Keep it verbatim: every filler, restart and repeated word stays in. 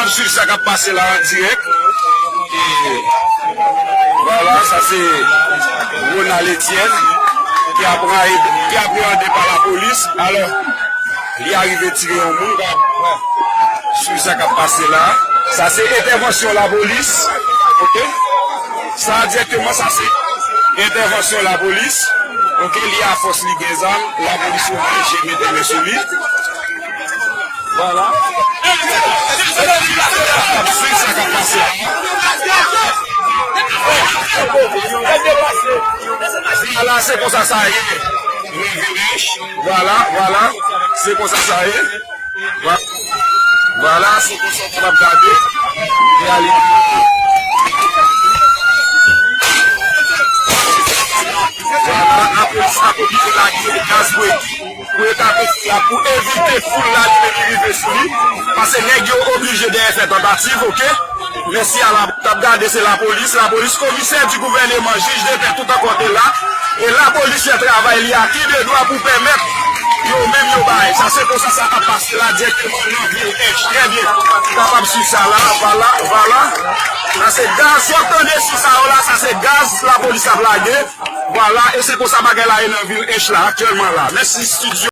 Swiv sa k ap pase la an dirèk. E vwala, sa se Ronald Etienne ki apre-, ki apreyande pa lapolis. Alò, li arive tire yon moun. Swiv sa k ap pase la. Sa se entèvansyon lapolis. Oke? Sa dirèkteman, sa se entèvansyon lapolis. Oke, li a fòs, li gen zam, lapolis oblije mete men sou li. Vwala. N ap swiv sa k ap pase a. Vwala, se konsa sa ye. Vwala, vwala, se konsa sa ye. Vwa-, vwala, se konsa w kapab gade reyalite. Vwala, lapolis ap oblije lage gaz bweti pou yo ta fè sa pou evite foul la li menm li rive sou li, paske nèg yo oblije dèyè fè tantativ, oke? Mèsi a la, t ap gade se lapolis, lapolis, komisè di gouvèneman, jij de pè, tout ankò te la, e lapolis fè travay li a ki de dwa pou pèmèt yo menm yo bay. Sa se konsa sa ap pase la dirèkteman nan vil Ench. Trè byen. Ou kapab swiv sa la, vwala, vwala. Sa se gaz, w ap tande si sa yo la, sa se gaz lapolis ap lage. Vwala, e se konsa bagay la ye nan vil Ench la, aktyèlman la. Mèsi, estidyo.